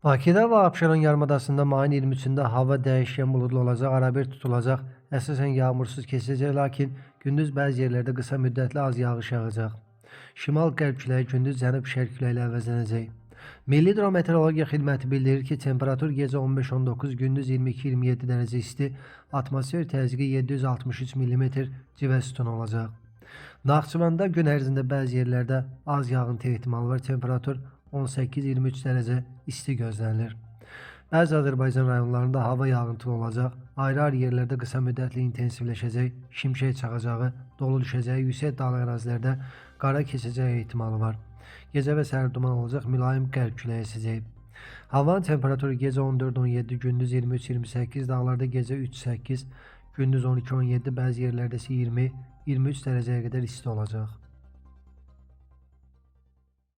Bakıda və Abşeron yarımadasında mayın 23-də hava dəyişkən buludlu olacaq, arabir tutulacaq, əsasən yağmursuz keçəcək, lakin gündüz bəzi yerlərdə qısa müddətli az yağış yağacaq. Şimal-qərb küləyi gündüz cənub-şərq küləyi ilə əvəzlənəcək. Milli Hidrometeorologiya Xidməti bildirir ki, temperatur gecə 15-19, gündüz 22-27 dərəcə isti, atmosfer təzyiqi 763 mm civə sütunu olacaq. Naxçıvanda gün ərzində bəzi yerlərdə az yağıntı ehtimalı var. Temperatur 18-23 dərəcə isti gözlənilir. Bəzi Azərbaycan rayonlarında hava yağıntılı olacaq. Ayrı-ayrı yerlərdə qısa müddətli intensivləşəcək, şimşək çaxacağı, dolu düşəcəyi, yüksək dağlıq ərazilərdə qara keçəcəyi ehtimalı var. Gecə və səhər duman olacaq, mülayim qərb küləyi əsəcək. Havanın temperaturu gecə 14-17, gündüz 23-28, dağlarda gecə 3-8, gündüz 12-17, bəzi yerlərdə isə 20-23 dərəcəyə qədər isti olacaq.